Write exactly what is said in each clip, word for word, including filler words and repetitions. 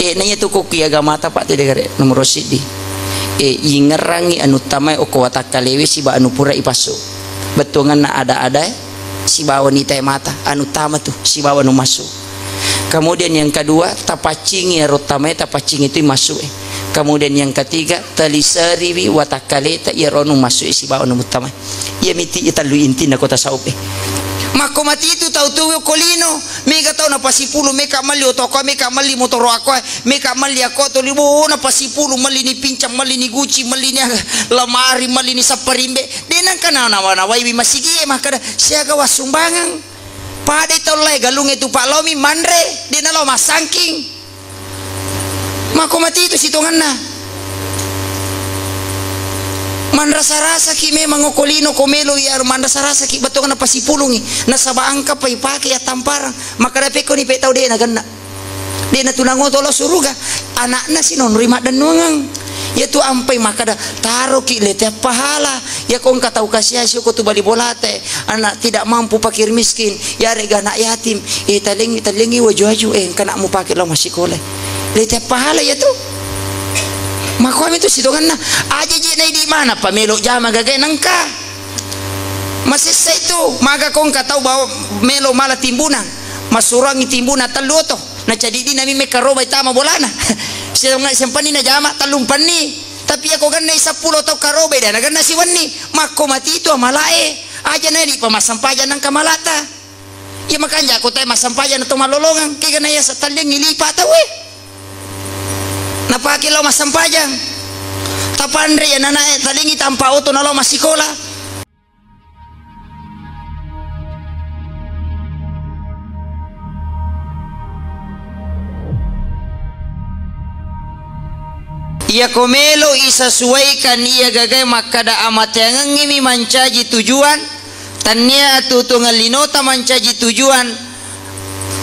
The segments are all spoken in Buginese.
E, na iya tu ko ki agamata, Pak, tidak gare nomor siddi. E, yingerrangi anu tamae okko watakkalewe siba anu pura ipassu. Bettuanganna ada-adae sibawa nitae mata, anu tama tu sibawa anu massu. Kemudian yang kedua, tapaccingi ero tamae, tapaccingi tu massu e. Kemudian yang ketiga, taliseriwi watakkaleta iyaro anu massu e sibawa anu muttamae. Iya miti iya tellu intinna ko tasawuf e. Makko matitu tau tuwe ko lino, mega tau napasipulung, meka melli oto ko, meka melli motoro ako, meka melli ako to libo, napasipulung, melli ni pincang, melli ni guci, melli ni lemari, melli ni sapparimbe. De nangka na nawa-nawaiwi masigie makkada siaga wassumbangang. Pada tau lae galungnge tu Pak Lomi manre, de nalo massangking. Mako matitu sitonganna. Manrasa-rasaki memang okko lino ko melo iya manrasa-rasaki bettuanna pasipulungi. Nasaba engka pa ipake iya tamparang. Makkada pekkoni pe tau de nagenna. De natunang oto lao suruga. Anakna sinonroi maddennuangeng. Iya tu ampai makkada taroki lete pahala. Iya ko engka tau kasiasi ko tu bali bolate. Anak tidak mampu, fakir miskin, yarega anak yatim, eh, talengi, talengi waju-waju, eh, engka nak mupake lao massikola. Lete pahala iya tu. Makoami tu sitonganna, aja je na idi mana pa melo jama gagai nangka. Masessa itu, maga ko engka tau bawa melo mala timbunang, masurangi timbunang tellu oto, na cadi dinami mekka roba itama bolana. Siang-, siampanni na jama, tellumpanni. Tapi iya ko gannai seppulo tau karobai, dana ganna siwenni. Makko matitu amalae. Aja na idi pa massempajang nangka malata. Iya makanja ko tae massempajang na to malolongang, kega na iya talliangngi lipa tau e. Napake lao massempajang. Tapanre iya nanae talliangngi tampa oto na lao massikola. Iyako melo isasuaikan iya gagae makkada amateangengngimi mancaji tujuan, tannia atuo-tuongeng linota mancaji tujuan,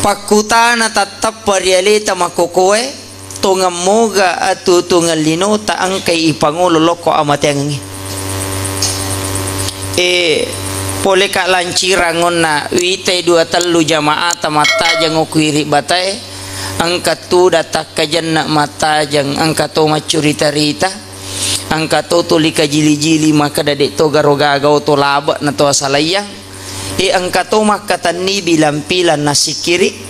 pakkutana tattappa ri aleta makkokoe, tongeng moga atuo-tuongeng linota engkai ipangolo lokko amateangengnge. E, poleka lancirang onna witai dua tellu jamaata mattajeng okko iri batae, engka tudang takkajenna mattajeng, engka to maccurita-rita, engka to tuli kajili-jili makkeda de to garo gaga oto labe na to asalaiyang. E, engka to makkatenni bilang-pilang nassikkiri.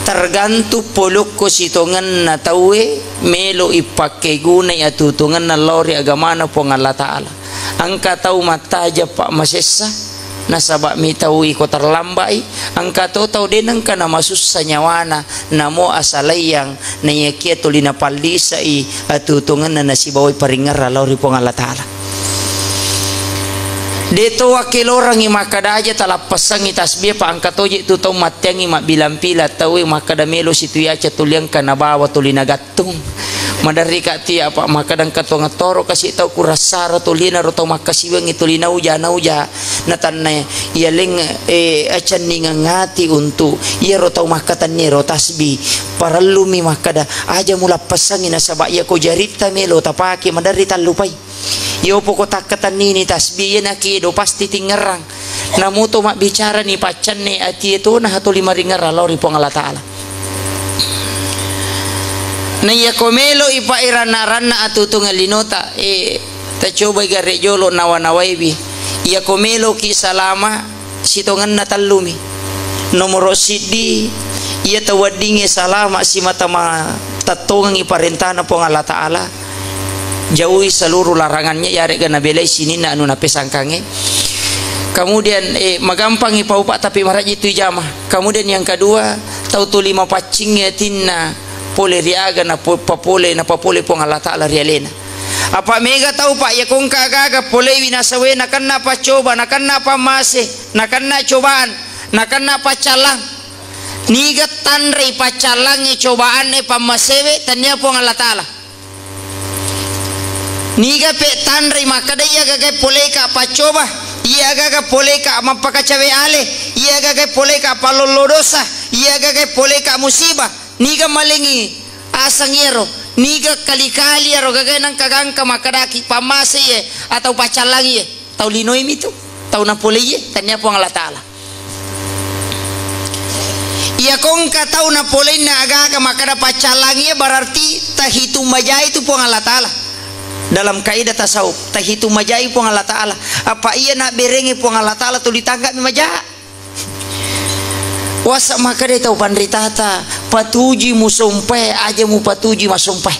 Tergantung polokko sitongenna tauwe melo ipakkegunai atuo-tuongenna lao ri agamana Puang Allah Ta'ala. Engka tau mattajeng pa masessa, nasaba mitau iko terlambai, engka to tau de nengka namasussa nyawana, namo asalaiyang, naiyakia tuli napallisai atuo-tuongenna nasibawai paringerrang lao ri Puang Allah Ta'ala. De to wakkelorangngi makkada aja talappessangngi tasbih, pa engka toje tu tau matteangngi mabbilang-pilang tauwe makkada melo situyaca tuli engka nabawa tuli nagattung. Maderri ka tia pa makkada engka to ngettoro kasi tau kurassara tuli naro tau makkasiwengngi tuli nauja-nauja. Natanna iyaleng, e, acenningeng ati untuk iyaro tau makkatenni ro tasbih. Parellumi makkada aja mulappessangngi nasaba iyako jaritta melo tapake maderri tallupai. Iyopo ko takkatennini tasbih, iyanaki do pasti tingerrang. Namuto mabbicarani paccanne atie to nahatoli maringerrang lao ri Puang Allah Ta'ala. Na iyako melo ipa iranna-ranna atuo-tuongeng linota, e, tacobai gare jolo nawa-nawaiwi. Iyako meloki salama, sitongenna tellumi. Nomoro siddi, iya tau weddingnge salama simata ma-, tattongengngi parentana Puang Allah Ta'ala, jauhi seluruh larangannya, yarega nabelai sininna anu napesangkangnge. Kemudian, eh, magampangngi paupa tapi maraji tu ijama. Kemudian yang kedua, tau tuli mapaccingngi atinna pole ri aga na po-, papole, napapole Puang Allah Ta'ala ri alena. Apa mega tau, Pak, iya ko engka aga-aga polewi nasawe, nakenna paccoba, nakenna pammase, nakenna cobaan, nakenna paccallang. Niga tanrei paccallangnge, cobaanne, pammasewe, tennia Puang Allah Ta'ala. Niga pe tanrei makkeda iya gaga poleka paccoba, iya gaga poleka mappakacawe ale, iya gaga poleka pallollo dosa, iya gaga poleka musibah. Niga malengi asang iyaro, niga kali-kali iyaro gagae nengka gangka makkedaki pammase iye atau paccallangi iye, tau linoi mitu, tau napolei iye, tennia Puang Allah Ta'ala. Iya kongka tau napoleina aga-aga makkada paccallangi, iya berarti tahitung majai tu Puang Allah Ta'ala. Dalam kaidah tasawuf, tahitung majai Puang Allah Ta'ala. Apa iya nabberengi Puang Allah Ta'ala tuli tanggami maja. Wasa makkada tau panritata, patuji musompae, aja mupatuji masompae.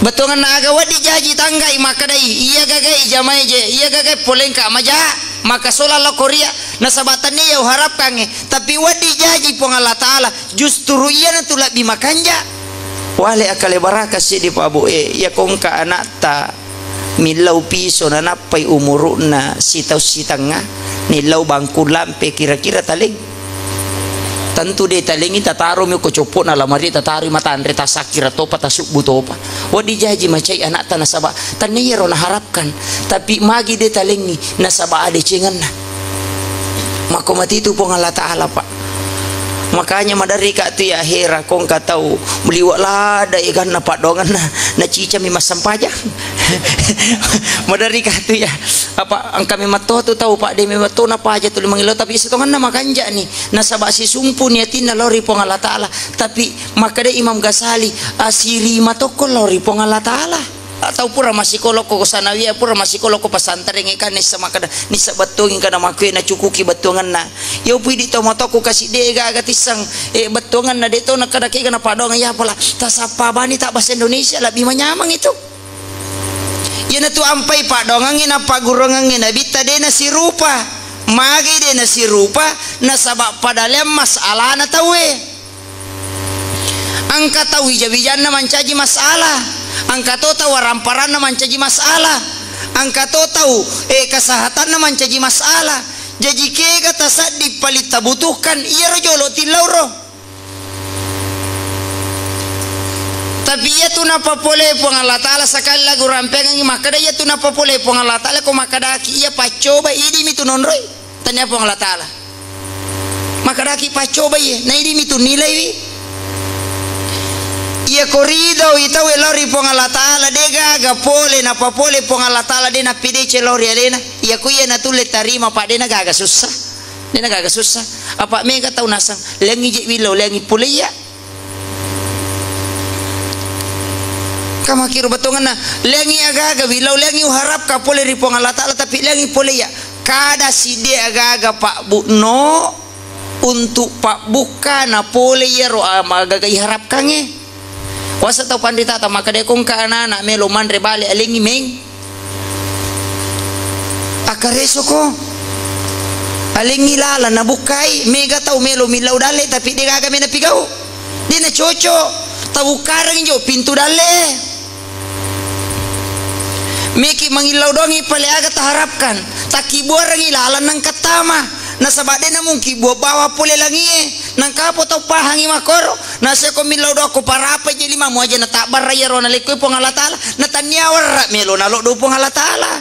Bettuanganna aga wedding jaji tanggai makkadai, iya gagai jamai je, iya gagai polengka maja, maka sola lao koria, nasaba tania iya uharapkangnge, tapi wedding jaji Puang Allah Ta'ala, justru iyanatu lebbi makanja. Wale akkale baraka siddi Pak Bu e, iya kongka anakta millau piso nanappai umuru'na sitaung sitengnga, nillau bangkung lampe kira-kira taleng. Tentu de talengi, tataromi ko coppo'na lamari, tataroi matanre, tasakkira topa, tasubbu topa. Wedding jaji macai anakta nasaba tania iyaro naharapkan, tapi magi de talengi nasaba adecengenna. Makko matitu Puang Allah Ta'ala, Pak. Makanya maderri ka tu ya hera kongka tau liwa lada eganna paddoanganna, nacicami massempajang. Maderri ka tu ya, apa engka memang to tu tau, Pak, de memang to napaja tuli mangillau, tapi setonganna makanja ni, nasaba sisumpu ni atinna lao ri Puang Allah Ta'ala. Tapi makkeda Imam Ghazali, asiri matokko lao ri Puang Allah Ta'ala. Atau pura massikolokko sanawiyah, pura massikolokko pesantren, engka nissa makkeda, nissa bettuangi engka namakkue nacukuki bettuanganna. Iya upidi tau matokku kasi de gaga tisseng, eh, bettuanganna de to nakkeda kega napaddoangeng, iya pala tasappa bani tak bahasa Indonesia lebih manyameng itu. Iyanatu ampai paddoangengnge napagguruangengnge Nabitta de nasirupa. Magi de nasirupa? Nasaba padaleang masalana tauwe. Engka tau wija-wijanna mancaji masalah, engka to tau waramparanna mancaji masalah, engka to tau, eh, kesehatanna mancaji masalah. Jaji kega tasaddi paling tabutuhkan, iyaro jolo tillauro. Tapi iyatu napapole Puang Allah Ta'ala, sekali lagi urampeangengngi makkeda, iyatu napapole Puang Allah Ta'ala ko makkedaki iya paccoba, idimi tu nonroi. Tania Puang Allah Ta'ala. Makkedaki paccobai, na idimi tu nilaiwi. Iya ko ridoi tauwe lao ri Puang Allah Ta'ala, de gaga pole napapole Puang Allah Ta'ala, de nappidece lao ri alena. Iya ko iya natulle tarima, Pak, de nagaga sussa. De nagaga sussa. Apa mega tau naseng, leangi je willau, leangi pole iya. Kamakiro bettuanganna, leangi aga-aga willau, leangi uharapka pole ri Puang Allah Ta'ala, tapi leangi pole iya. Kada sidde aga-aga pabbukno untuk pabbukka na pole iyaro ama-, aga-aga iharapkangnge. Kuasa tau panritata makkeda ko engka anana melo manre bale, alengi meng. Akkaresoko. Alengi lalang nabukkai, mega tau melo millau dalle, tapi de gaga mena pigau. De nacoco. Tabukkarengngi jo pintu dalle. Meki mangillau doangngi pale aga taharapkan. Takkibuarengngi lalang nangka tama. Nasaba de namungki bua bawa pole langie. Nangkapo tau pahangi makkoro. Naseko millau doakko parapai je limamu aja natabbarra iyaro nalekkoi Puang Allah Ta'ala. Natania warra melo naloddo Puang Allah Ta'ala.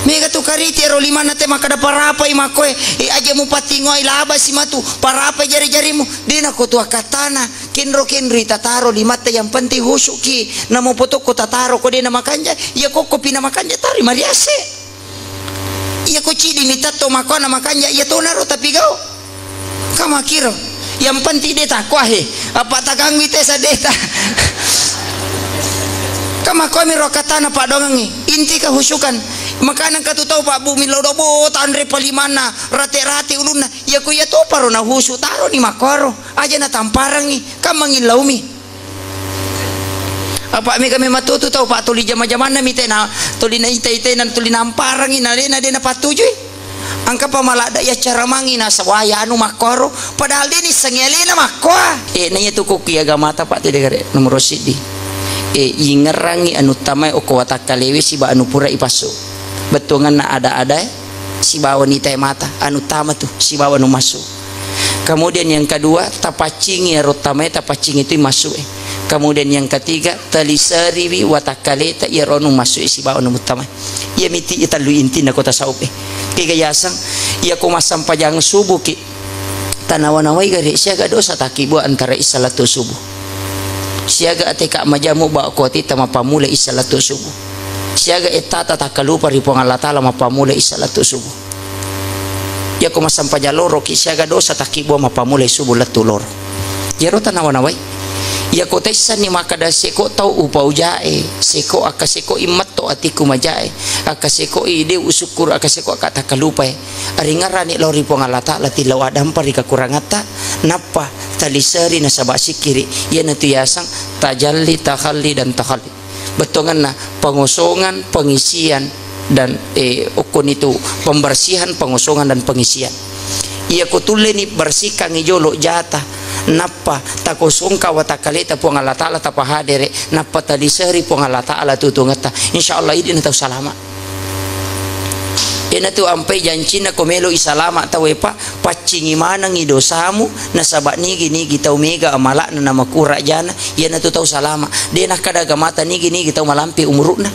Mega tu kariti ero limanna te makkeda parapai makkoe, e, aja mupatingoi laba si matu, parapai jari-jarimu, de nako tu akkattana, kenro-kenroi tataro limatta, yang penting husuki, namo potokko tataro ko de namakanja, iya kokko pi namakanja tari mariase. Iya ko cidi mitatto makko namakanja, iya tonaro tapi gau. Kamakiro. Yang penting de takwa he. Apa taganggui te sadeta. Kamakko miro katana paddoangengngi. Inti kehusukan. Makana engka tu tau pabbu millau dobo tanre palimanna, rate-rate ulunna. Iya ko iya toparo nahusu taroni makkoro. Aja natamparengngi. Kan mangillaumi. Apa mega memang tutu tau, Pak, tuli jama-jamanna mi tena, tuli na ita-ita na tuli namparangi na de na de napattujui. Engka pa maladda iya caramangi na sawaya anu makkoro, padahal de nissengi alena makkoa. Eh, na iya tu kuki agamata, Pak, tede gare nomoro siddi. Eh, ingerangi anu tamai okko watakkalewe siba anu pura ipassu. Bettuanganna ada-ada, eh, sibawa nitae mata, anu tama tu, sibawa anu massu. Kemudian yang kedua, tapaccingi ero tamae, tapaccingi tu massu e. Kemudian yang ketiga, taliseriwi watakkaleta iyaro anu massu e sibawa anu muttamae. Iya miti iya tellu intinna ko tasawuf e. Kega yaseng, iya ko massampajang subuh ki, tanawa-nawai gare siaga dosa takkibua antara isya lettu subuh. Siaga ateka majamu ba ko atitta mappammula isya lettu subuh. Siaga ettata takkalupa ri Puang Allah Ta'ala mappammula isya lettu subuh. Iyako massempajang loroki siaga dosa takkibbuang mappammulai subuh lettu loro. Iyaro tanawa-nawai. Iyako taissenni makkeda seko tau upaujae, seko akka seko immetto atiku majae, akka seko ide usukkuru, akka seko akka takkalupae. Aringerrani lao ri Puang Allah Ta'ala tillau adampa ri kekurangatta, nappa taliseri nasaba sikkiri. Iyanatu yaseng tajalli, takhalli, dan takhalli. Bettuangenna pengosongan, pengisian, dan, eh, okkonitu pembersihan, pengosongan, dan pengisian. Iyako tulleni bersihkangngi jolo jata, nappa takosongka watakkaleta Puang Allah Ta'ala tapahadere, nappa taliseri Puang Allah Ta'ala tutungetta. Insya Allah idi na tau salama. Iyanatu ampai jancinna ko melo i salama tauwe, Pak, paccingi manengngi dosamu, nasaba nigi-nigi tau mega amala'na namakura jana, iyanatu tau salama. De nakkada agamata nigi-nigi tau malampe umuru'na.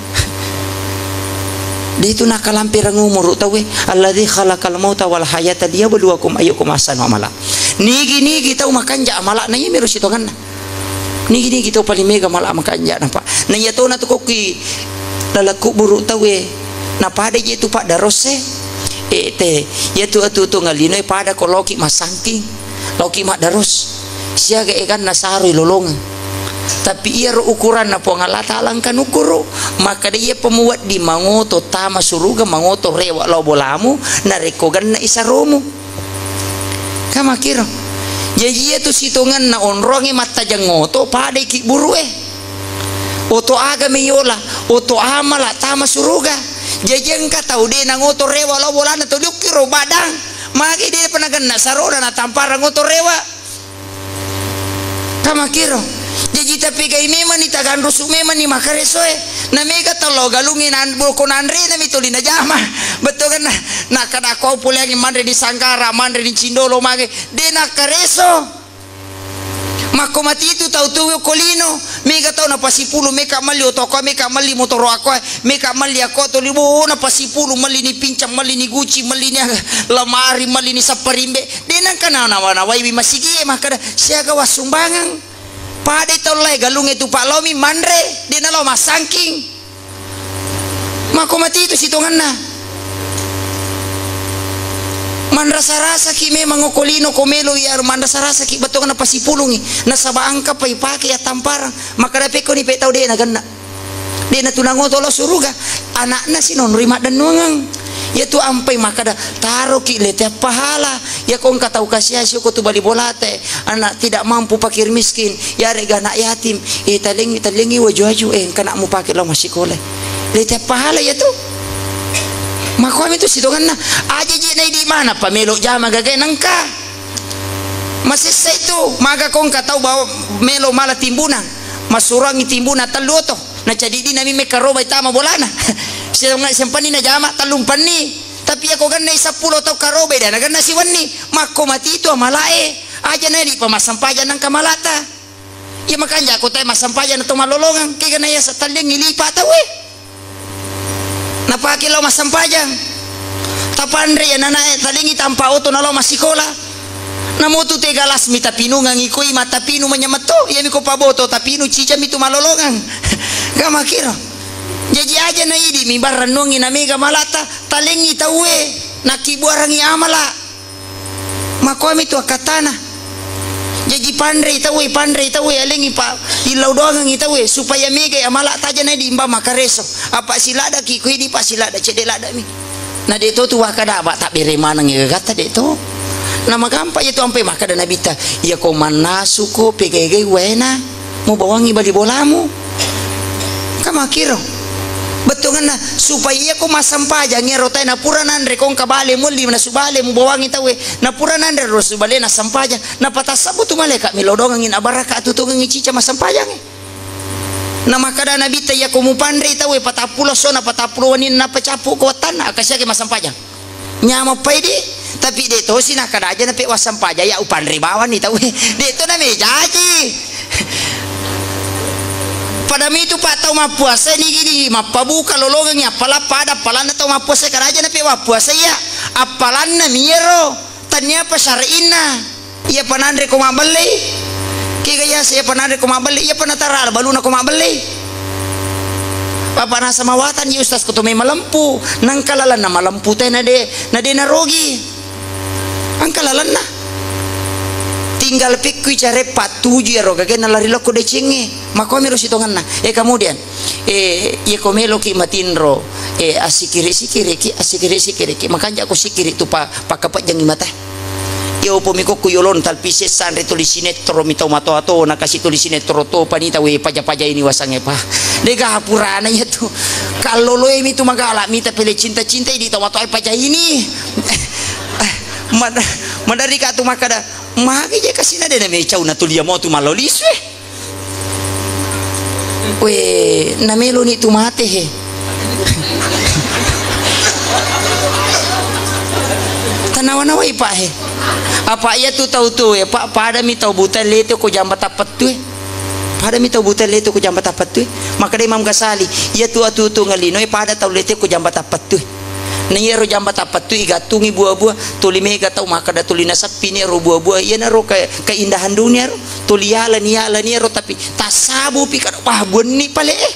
De tu nakalampireng umuru tauwe. Alladzi khalaqal mauta wal hayata liyabluwakum ayyukum ahsanu amala. Nigi-nigi tau makanja amala'na, iyamiro sitongenna. Nigi-nigi tau paling mega mala makanja napa. Na iya tona tu kokki laleng kuburu tauwe. Na pada je tu paddarosse. Eh, te, iya tu atu-, tu ngalinoe pada ko loki masangking. Loki maddaros. Siaga eganna saroi lolongeng. Tapi iyaro ukuranna Puang Allah Ta'ala engka nukuru. Maka de iya pemuweddi mangoto tama suruga, mangoto rewa lao bolamu, narekko genna isaromu. Kamakiro. Jaji iyatu sitongenna onrongnge mattajeng oto, padai kibburue. Oto aga meyola, oto amala tama suruga. Jaji engka tau de nangoto rewa lao bolana to diokkiro badang. Magi de pa nagenna sarona natamparang oto rewa. Kamakiro. Jaji tapegai memanni, taganrusu memanni makaresoe. Na mega tello galungnge nan-, boko nanrena mi tuli najama. Bettuanna, nakkada ko poleangngi manre di Sanggara, manre di Cindolo mage. De nakkareso. Makko matitu tau tuwe ko lino. Mega tau napasipulu meka melli oto ko, meka melli motoro ako, meka melli ako tuli bo napasipulu, melli ni pincang, melli ni guci, melli ni lemari, melli ni sapparimbe. De nengka na-, nawa-nawaiwi masigie makkada, siaga wassumbangeng. Padai tau lae galungnge tu pa laomi manre, de nalao massangking. Makko matitu sitongenna. Manrasa-rasaki memang ko lino ko melo iya manrasa-rasaki bettuanna pasipulungi. Nasaba engka pa ipake iya tamparang. Makkada pekkoni pe tau de nagenna. De natunangoto lao suruga, anakna sinonroi maddennuangeng. Iyatu ampai makkada, taroki lete pahala. Iyako engka tau kasiasi ko tu bali bolate, anak tidak mampu, fakir miskin, iyarega anak yatim, eh, talengi, talengi waju-waju, eh, engka nak mupake lao massikola. Lete pahala iyatu. Makoami tu sitongenna, aja je naidi mana pa melo jama gagai nengka. Masessa itu, maga ko engka tau bawa melo mala timbunang, masurangi timbunang tellu oto. Nacadidinami mekkarobai tama bolana. Siang-, siampanni najama tellumpanni. Tapi iyako gennai seppulo tau karobai, de nagenna siwenni. Makko matitu amalae. Aja nadi pa massempajang nengka malata. Iya makanja ko tae massempajang na to mallolongeng. Kega na iya setellengi lipa tauwe. Napake lao massempajang. Tapanre iya nanae talengi tampa oto nalao massikola. Namotu te galas mi tapinungang ikoi matapinu manyametto, iyami ko paboto tapinu cijami tu malolongang. Gamakiro. Jaji aja na idi mi barrennongi na mega malata, talengi tauwe, nakkibuarangi amala. Makoami tu akkattana. Jaji panrei tauwe, panrei tauwe, alengi pa illau doangengi tauwe, supaya megai amala taja na idi imba makareso. Apa siladaki ko idi pa silada cedde ladami. Na de to tu wakkada, apa tabbere maneng gagatta de to. Na magampa iya tu ampai makkada Nabitta, iya ko mannasu ko pegai-gai waena, mubawangi bali bolamu. Kamakiro. Bettuanna supaya iya ko massempajang iyaro tae napura nanre ko engka bale muelli nasu bale mubawangi tauwe. Napura nanre ro su bale nassempajang. Napatassabbu tu malaika milodongengi nabaraka atutungengi cica massempajangnge. Namakkada Nabitta, iyako mupanrei tauwe patappulo essona, patappulo wenninna, nappa cappu ko wattanna, akkasiaki massempajang. Nyamappai di, tapi de tosi nakkada aja nape wassempajang, ya upanrei bawanni tauwe. De to namejaji. Pada mitu pa tau mappuasa nigi-nigi mappabuka lolongengi appala pada appalanna tau mappuasa, kada aja nape wappuasa iya. Appalanna miyaro. Tannia apa syar'inna. Iya pananre ko mabbellei. Kega yase iya pananre ko mabbellei, iya panatara baluna ko mabbellei. Apa nasa mawatan iya ustaz ko to mai malempu, nangka lalenna malempu te na de, na de narogi. Engka lalenna. Tinggal pekkui care pattuju iyaro gagae nalari lokko decengnge. Makomiro sitongenna. E, kemudian, e, iyako meloki matinro, e, assikiri-sikiriki, assikiri-sikiriki. Makanja ko sikiri tu pa-, pakkapejjangi mata. Iya upomi kokku yolon talpise sanre tuli sinettoro mi tau matoa-toa nakasi tuli sinettoro to panita we paja-paja ini wasange pa. Dega purana iya tu. Kalloloe mi tu magala mita pele cinta-cinta idi tau matoa paja ini. Mad-, maderri ka tu makkada, magi je kasina de na mecau na tulia mo tu mallo lisu e. We, nameloni tu mate he. Tanawa-nawai pa he. Apa iya tu tau tu e, pa, pada mi tau buta lete ko jamba tappettu e. Pada mi tau buta lete ko jamba tappettu e. Makkeda Imam Ghazali, iya tu atu-atu ngalino e pada tau lete ko jamba tappettu e. Na iyaro jamba tappettu igattungi bua-bua, tuli mega tau makkeda tuli naseppini ro bua-bua, iyanaro ke-, keindahan dunia ro, tuli yalani, yalani ro, tapi tassabu pi kada, wah, buanni pale e.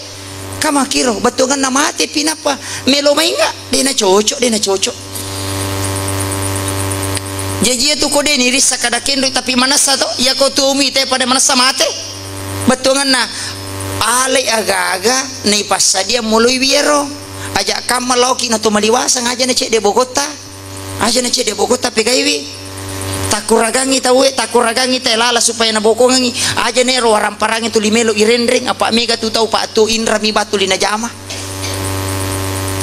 Kamakiro, bettuanganna mate pi nappa melo mainga, de na cocok, de na cocok. Jaji iya tu ko de nirissa kada kenro, tapi manessa to, iya ko tu umi te pada manessa mate. Bettuanganna, alai aga-aga naipassadia moloi wiyaro. Aja kamma laoki na to maliwasang, aja na cedde bokotta. Aja na cedde bokotta pegaiwi. Takkuragangi tauwe, takkuragangi tae lala supaya nabokongangi. Aja nero waramparangi tuli melo irenreng, apa mega tu tau pa tu inra mi batu lina jama.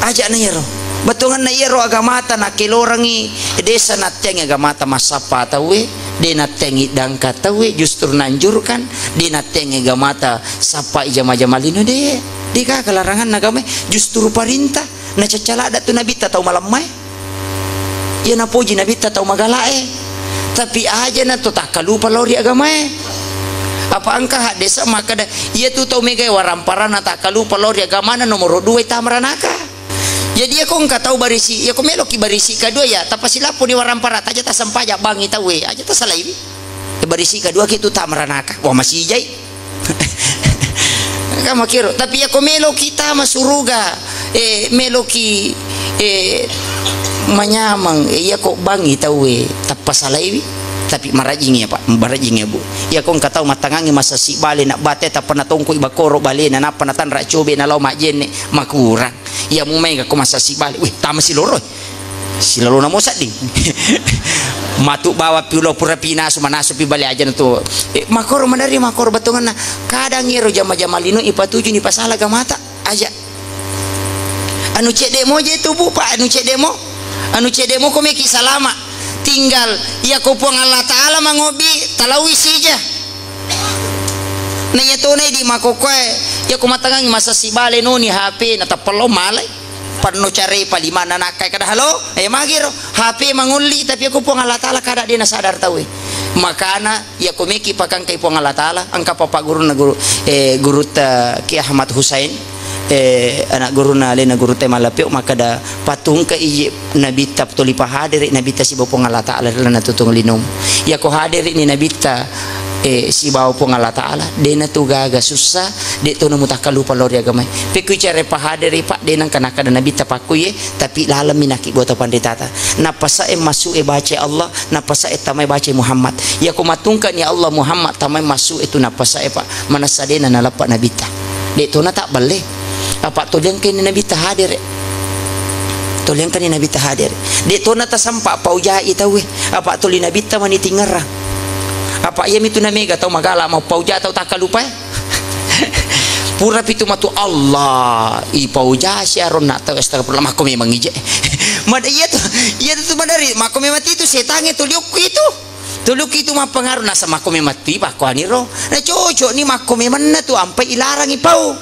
Aja na iyaro. Bettuanganna iyaro agamata nakkelorangi desa natteangi agamata massappa tauwe, de natteangi dangka tauwe, justru nanjurkan, de natteangi agamata sappai jama-jama lino de. De gaga laranganna agamae, justru parinta. Nacaccaladda tu nabitta tau malemmae. Iya napoji nabitta tau magalae. Tapi aja na to takkalupa lao ri agamae. Apa engka haddesa makkeda, iya tu tau megae waramparanna takkalupa lao ri agamana nomoro dua tama ranaka. Jadi iya ko engka tau barisi, iya ko meloki barisi kadua ya, tapasilappuni warampara, taja tasempaja bangi tauwe, aja tasalaiwi. Ya barisi kadua ki tu tama ranaka. Wah, masijai. Kamakiro, tapi iya ko meloki tama suruga, eh, meloki, eh, manyameng, eh, iya ko bangi tauwe, tappasalaiwi. Tapi marajingi ya, Pak, marajingi ya, Bu. Iya ko engka tau mattangangi masessi bale na bate tappa natongkoi bakoro balena, nappa natanra cobe na lao majjenne, makurang. Iya mu maega ko masessi bale, weh, tama siloroi. Silalona mo sedding. Matu bawa pi ulo pura pinasu, manasu pi bale aja na tu. Eh, makoro madari, makoro bettuanganna. Kadang ero jama-jama lino ipatujuni pasala agamata. Aja. Anu cedde mo je tu, Bu, Pak, anu cedde mo. Anu cedde mo ko meki salama. Tinggal iya ko Puang Allah Taala mangobi talaui sija. Na iya tona idi makokkoe, iya ko matangangi masessi bale noni H P na tappallo malai. Panno care palimanna nakkai kada halo, eh, magiro H P mangolli, tapi iya ko Puang Allah Taala kada de nasadar tauwe. Makana iya ko meki pakangkai Puang Allah Taala, engka papa gurunna guru, eh, gurutta Ki Ahmad Husain, eh, anak gurunna alena gurutta Malapio, makkeda patungka iji nabitta tuli pahadere nabitta sibawa Puang Allah Taala ri lalenna tutung linomu. Iya ko hadere ni nabitta, eh, sibawa Puang Allah Taala, de na tu gaga sussa, de to namu takkalupa lao ri agamae. Pekku care pahadere, Pak, de nangka nakkeda nabitta pakkuye, tapi lalemmi nakibbo tau panritata. Nappasae massu e baca Allah, nappasae tamai baca Muhammad. Iya ko matungka ni Allah Muhammad tamai massu e tu nappasae, Pak. Manessa de na naleppa nabitta. De to na tabballe. Apa toliangkani nabitta hadere. Toliangkani nabitta hadere. De to na tasampa paujai tauwe. Apa toli nabitta mani tingerang. Apa iya mitu na mega tau magala mau pauja tau takkalupae. Pura pitu matu Allah, ipauja si aronna tau, astagfirullah, makko memang ije. Mad-, iya tu, iya tu madari, makko memang itu setange toliokku itu. Tuluki tu mappengaruh nasa makko memang tiba ko aniro. Na cocok ni makko memanna tu ampai ilarangi pau.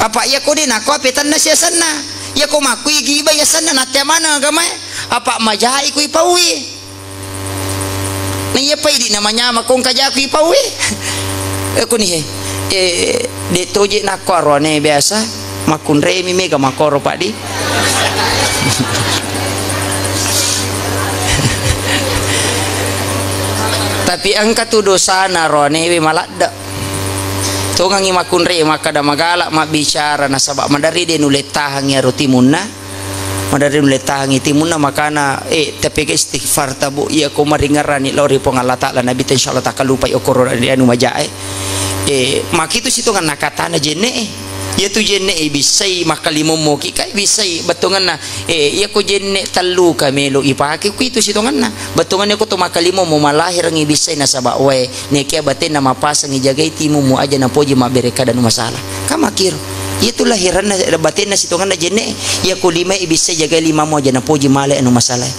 Apa iya ko de nako ape tanna siasanna. Iya ko makku igiba yasanna natte mana agamae. Apa majai ku ipaui. Na iya paidi na manyama kong kajaku ipaui. Eh, kuni he. Eh, de toje nako arone biasa. Makkunremi mega makoro, Pak, di. Tapi engka tu dosana roanewe maladde. Tongangi makkunre makkada magala mabbicara nasaba maderri de nulle tahangi aro timunna. Maderri nulle tahangi timunna makana, eh, tapega istighfar tabu, iya ko maringerrani lao ri Puang Allah Ta'ala, Nabitta, insyaallah takkalupai okkoro ri anu majae. Eh, makitu sitongenna katana jenne e. Iyatu jenne e bissai makkalimommoki, kai bissai bettuangenna, eh, iya ko jenne tellu ka melo ipake, kuitu sitongenna. Bettuangenna ko to makkalimommo malahirangi bissai nasaba wae. Nekia batenna mappasangi, jagai timummu aja napoji mabbere kada nu masalah. Kan makkiro. Iyatu lahiranna, batenna sitongenna jenne. Iya ko lima i bissai jagai limamu aja napoji male anu masalah.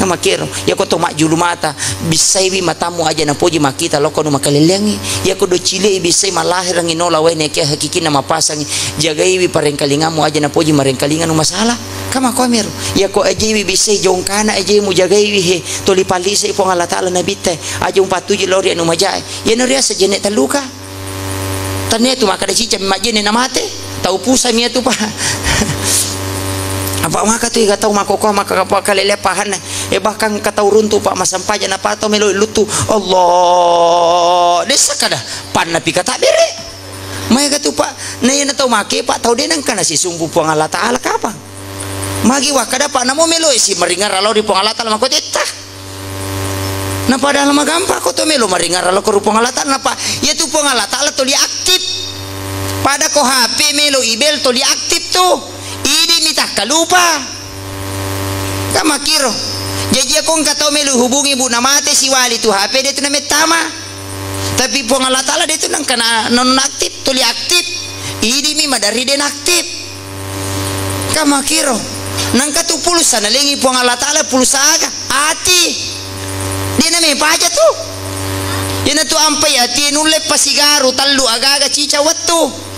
Kan makkiro. Iya ko to majjulu mata, bissaiwi matammu aja napoji makkita lokko anu makalelleangi. Iya ko docile i bissai malahirangi nola wae, nekia hakikinna mappasangi, jagaiwi parengkalingammu aja napoji marengkalinga nu masalah. Kan makkuamiro. Iya ko ajewi bissai jongkana, aje mujagaiwi he. Toli pallisai Puang Allah Ta'ala, Nabitta. Aja umpattuju lao ri anu majae. Iyana riaseng jenne telluka. Tania tu makkeda cicca majjenne namate. Tau pusami iyatu, Pak. Apa maka tu ega tau makkokkoe, maka apa kalele pahanna. Eh, bahkan ka tau runtu, Pak, massempajang, napa tau melo luttu. Allah, dessa kada. Panna pi kata bere. Maega tu, Pak. Na iyana tau make, Pak, tau de nengka nasisumpu Puang Allah Ta'ala kapang. Magi wakkada, Pak, namo meloi si maringerra lao ri Puang Allah Ta'ala makkotetta. Na padahal magampa ko to melo maringerra lao ko ri Puang Allah Ta'ala, napa iyatu Puang Allah Ta'ala toli aktif. Pada ko H P melo ibel toli aktif tu. Idi mi takkalupa. Kan makkiro. Jaji iya ko engka tau melo hubungi, Bu, namate siwali tu H P de tu namettama. Tapi Puang Allah Ta'ala de tu nengka na nonaktif, toli aktif. Idi mi maderri de naktif. Kan makkiro. Nengka tu pulsa nalengi Puang Allah Ta'ala, pulsa aga? Ati. De namepaja tu. Iyana tu ampai atie nulle pasigaru tellu agaga cica wettu.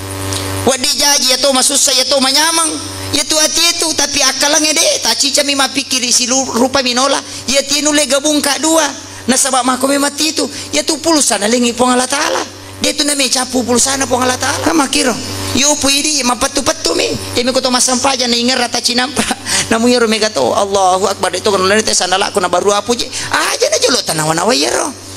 Wedding jaji, iya to masussa, iya to manyameng. Iyatu atie tu, tapi akkalengnge de, tacicami mappikkiri, silu-, rupami nola. Iya atie nulle gabung ka dua. Nasaba makko memang titu, iyatu pulsa nalengi Puang Allah Ta'ala. De tu namecappu pulsana Puang Allah Ta'ala. Kan makkiro. Yo pu idi mapettu-pettu mi. Iyami ko to massempajang naingerra tacinampa. Namu iyaro mega to, Allahu Akbar, de to kan nalete sandalakku na baru apuji. Aja na jolo tanawa-nawa iyaro.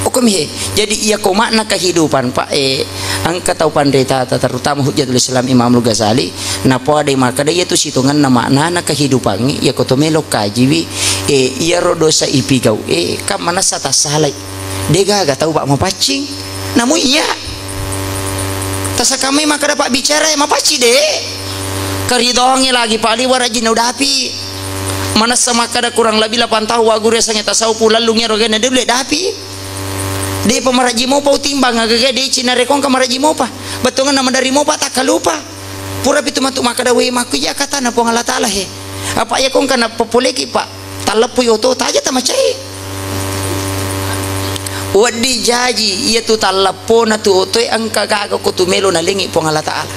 Okkomi he. Jadi iya ko makna kehidupan, Pak, eh, engka tau panritata, terutama Hujjatul Islam Imamul Ghazali, napoadai makkeda iyatu sitongenna maknana kehidupangnge, iya ko to melo kajiwi, eh, iyaro dosa ipigau, eh, kan manessa tassalai. De gaga tau, Pak, mapaccing. Namu iya. Tasakamai makkeda pabbicara, eh, mapaccing de. Keridoangnge lagi, Pak, liwa rajin udapi. Manessa makkeda kurang lebih lapan tahun wa guru yasengnge tasawufu lallung ero genne de ulle dapi. Depa marajji mopa utimbang agaga deceng narekko engka marajji mopa. Bettuangenna maderri mopa takkalupa. Pura pitu matu makkeda, "We, makkuja katana Puang Allah Ta'ala he." Apa iya ko engka nappapoleki, Pak, talleppui oto taja tamacai. Wedding jaji iyatu talleppona tu otoe engka gaga ko tu melo nalengi Puang Allah Ta'ala.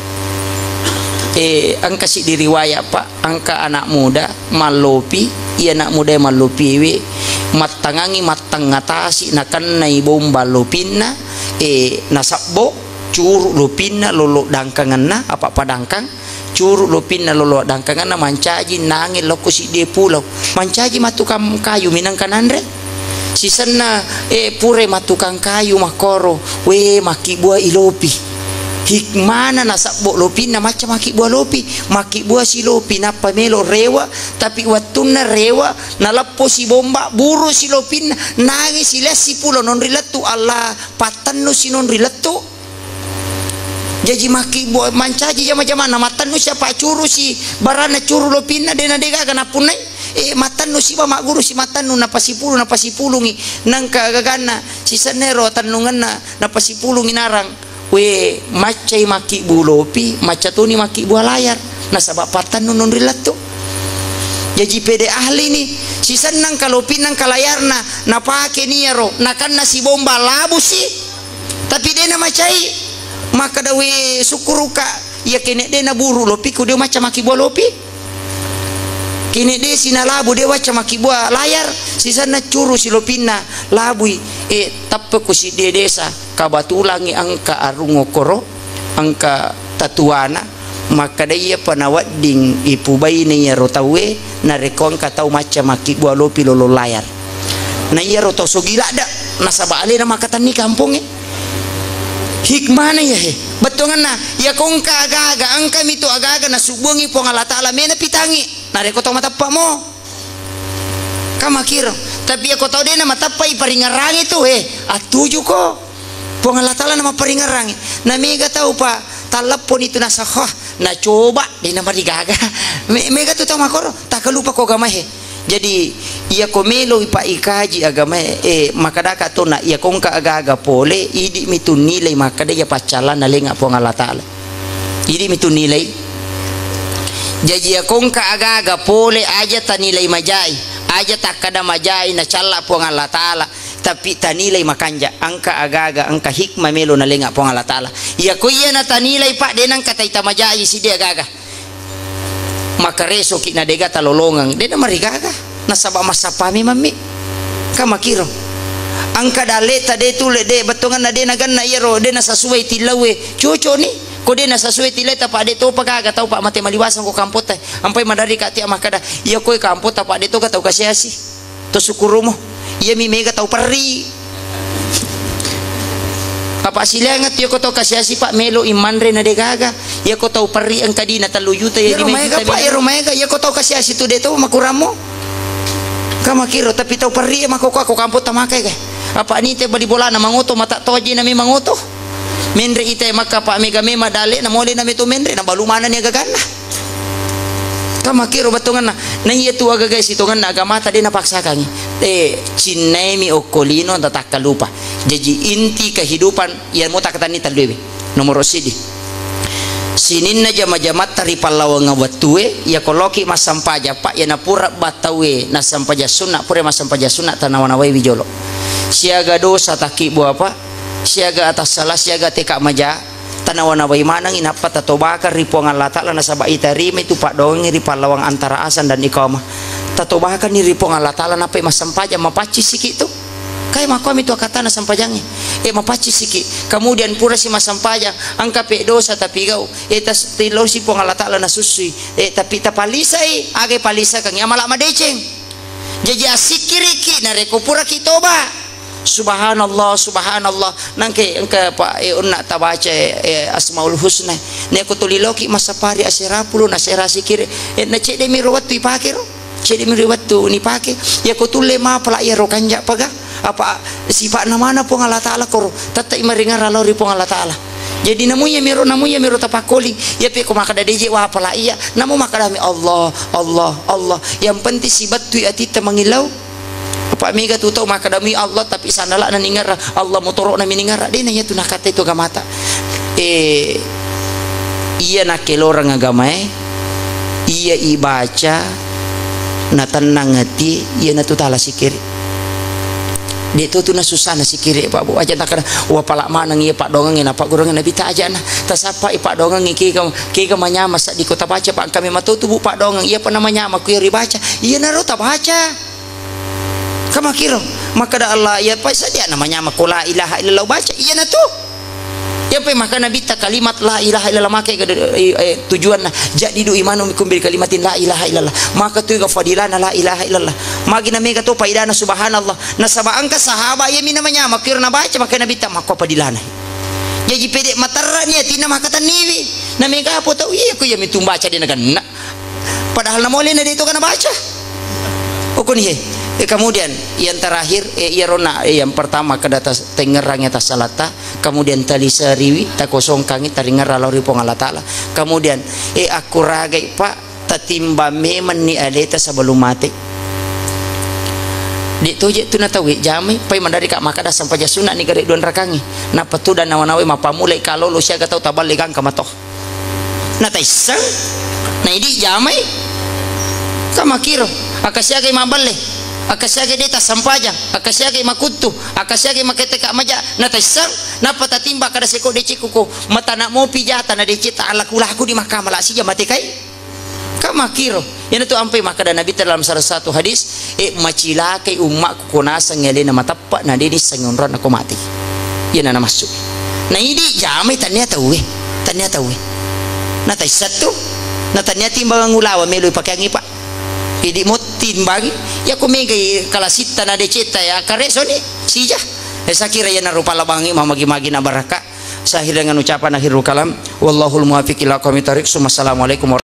Eh, engka siddi riwayat, Pak, engka anak muda mallopi, iya anak muda mallopiwe mattangangi mattengnga tasi nakennai bomba lopinna, eh, nasabbo, curu lopinna lolo dangkangenna, apa padangkang, curu lopinna lolo dangkangenna, mancaji nange lokko siddi pulau, mancaji mattukang kayu minangka nanre. Sisenna, eh, pura mattukang kayu makkoro, we, makkibbua i lopi. Hikmana nasabbo lopinna macca makkibbua lopi, makkibbua si lopi nappa melo rewa, tapi wettunna rewa naleppo si bomba, buru si lopinna, nangi si lessi pulo nonri lettu, Allah, pattennu si nonri lettu. Jaji makkibbu-, mancaji jama-jamanna, mattennu siapa curu si baranna, curu lopinna, dena degaga nappunnai. Eh, mattennu siba magguru si mattennu, napasipulu, napasipulungi. Nangka gaganna, sisennero tennungenna, napasipulungi narang. We, maccai makkibbu lopi, macca toni makkibbu layar. Nasaba pattennu nonri lettu. Jaji pede ahli ni, sisennang kalopinna, kalayarna, napake niyaro, nakanna si bomba labu si. Tapi de namacai, makkeda, "We, sukkuruka, iya kene de naburu lopiku, de macca makkibua lopi. Kene de sinalabu, de wacca makkibua layar, sisenna curu si lopinna, labui, eh, teppeku si de desa, kabatulangi engka arung okoro, engka tatuana." Makkeda, "Iyapa nawedding ipubaine iyaro tauwe, narekko engka tau macca makkibua lopi lolong layar." Na iyaro tau sogi ladde, nasaba alena makkatenni kampongnge. Hikmana iya he. Bettuangenna, iya ko engka aga-aga, engkami tu aga-aga nasubbuangi Puang Allah Ta'ala, mena pitangi. Narekko tau mateppa mo. Ka makkiro. Tapi iya ko tau de' namateppa iparingngerangi tu, eh, attuju ko. Puang Allah Ta'ala namapparingngerangi. Na mega tau pa tallepponi tu nasakha, nacoba, de' namarigaga. Me-, mega tu tau makkoro, takkalupa ko agamae. Jadi, iya ko melo ipa ikaji agamae, eh, makkadaka tona, iya ko engka aga-aga pole, idi' mi tu nilai makkada iya paccallanna lenga Puang Allah Ta'ala. Idi' mi tu nilai. Jaji, iya ko engka aga-aga pole, aja tanilai majai, aja takkada majai nacalla Puang Allah Ta'ala, tapi tanilai makanja, engka aga-aga, engka hikmah melo nalenga Puang Allah Ta'ala. Iya ko iya natanilai, Pak, de' nengka taita majai sidi aga-aga. Makaresoki na de' gaga talolongeng, de' namarigaga. Nasaba massappa memang mi. Ka makkiro. Engka dalle'ta de' tulle, de' bettuangenna de' naganna iyaro, de' nasasuai tillaue. Cocok ni. Ko de' nasasuai tillae, tapa de' topa gaga tau pa mate maliwaseng ko kampotta. Ampai maderri ka tia makkada, iya koe kampotta pa de' toga tau kasiasi. To sukkurumo. Iyami mega tau perri. Apa silainga tu, iya ko tau kasiasi, Pak, melo i manre na de' gaga. Iya ko tau perri engka dina tellu juta, iya, iyaro lima juta maega, Pak, melo. Iyaro maega, iya ko tau kasiasi tu de' to makurammo. Ka makkiro, tapi tau perri mako ko, ko kampotta makai ke. Apa ni te bali bolana mangoto, mata toji nami mangoto. Menre ite makka, Pak, mega memang dalle, na mole nami tu menre, na balu mana ni gaganna. Ka makkiro bettuangenna. Na iya tu aga-aga sitongenna agamata de' napaksakangi. Eh, cinnaimi okko lino, tatakkalupa. Jaji inti kehidupan, iya mo takkatenni telluewe. Nomoro sidi. Sininna jama-jamatta ri pallawangeng wettue, iya ko loki massempajang, Pak, iya napura battaue nassempajang sunna, pura massempajang sunna, tanawa-nawaiwi jolo. Siaga dosa takkibbu apa? Siaga atassala, siaga teka maja, tanawa-nawai manengngi, nappa tatobakeng ri Puang Allah Ta'ala, nasaba itarimai tu paddoangengnge ri pallawang antara azan dan iqamah. Tatobakenni ri Puang Allah Ta'ala, nappai massempajang, mapaccissiki tu. Kae makkuami tu akkattana sempajangnge. Eh, mapaccissiki. Kemudian purasi massempajang, engka pe dosa tapigau. Eh, tas-, tilosi Puang Allah Ta'ala nasussui. Eh, tapi tapalisai, aga palisakengngi, amala madeceng. Jaji assikkiriki narekko puraki toba. Subhanallah, subhanallah. Nangke engka pa, eh, onna tabaca, eh, Asmaul Husna. Neko tuli loki massapari asera pulu nasera sikiri. Eh, na cedde mi ro wettu ipake ro. Cedde mi ro wettu nipake. Yako tulle mapala iya ro kanja paga. Apa sifa'na mana Puang Allah Ta'ala koro. Tette i maringerra lao ri Puang Allah Ta'ala. Jadi namu iya miro, namu iya miro tapakkoling. Iya pe ko makkada deje wa pala iya. Namu makkada mi Allah, Allah, Allah. Yang penting sibattui atitta mangillau. Apa mega tu tau makkadami Allah, tapi sandala'na ningerra, Allah motoro'na mi ningerra. Dena iya tu nakkatai tu agamata. Eh, iya nakkeloreng agamae, iya ibaca, natennang ati, iya natu tala sikiri. De to tu nasussana sikiri, Pak Bu. Aja takkada, wa pala maneng iya paddoangengnge, na pagguruangnge Nabi ta aja na. Tasappa i paddoangengnge kega, kega manyameng seddi ko tabaca, Pak, engka memang to tu, Bu, paddoangeng. Iya pa namanyameng ku iya ribaca. Iya naro tabaca. Ka makkiro, makkada Allah, iya pa sadia namanyameng ko la ilaha illallah baca, iya natu. Iya pa makkada Nabitta kalimat la ilaha illallah maka ega, eh, eh, tujuanna, jaddidu imanukum bil kalimatin la ilaha illallah. Maka tu ega fadilana la ilaha illallah. Magi na mega to faidana subhanallah. Nasaba engka sahaba iya mi namanyameng kiro nabaca maka Nabitta makko fadilana. Jaji pede materra ni atinna maka tenniwi. Na mega apa tau iya ko iya mi tumbaca de naganna. Padahal namole na de to kana baca. Okoni he. Eh, kemudian yang terakhir, eh, iya rona, eh, yang pertama kada tas-, tengngerang ya tassalata, kemudian taliseriwi, takosongkangi, taringerra lao ri Puang Allah Ta'ala. Kemudian, eh, akkuragai, Pak, tatimbang memang ni aleta sebelum mate. De to je tu natawe jamai, pai mandari ka makkada sampaja sunna ni gare duan rakangi. Nappa tu dan nawa-nawai mapamulai kalolo siaga tau taballe gangka mato. Nataisseng, na idi jamai. Ka makkiro, akka siagai mabballe, akka siagai de tassampajang, akka siagai makuttu, akka siagai maketeka maja, nataisseng, nappa tatimba kada seko decekku ko, matana mopi jata na deceta alaku-laku di makkama la sija matekai. Ka makkiro, iyanatu ampai makkada Nabi dalam salah satu hadis, eh, macilakai ummakku ko naseng alena mateppa na de nissengngi onronna ko mati. Iyana namassu. Na idi jamai tania tauwe, tania tauwe. Na taissattu, na tania timbangang ulawa melo ipakeangi, Pak. Idi mo timbangi, ya ko megai kalasitta na decetta ya karesoni sija. Eh, sakira iyana rupa labangi mamagi-magi na barakka. Saya akhiri dengan ucapan akhirul kalam. Wallahul muwaffiq ila aqwamit thariq. Summa assalamualaikum warahmatullahi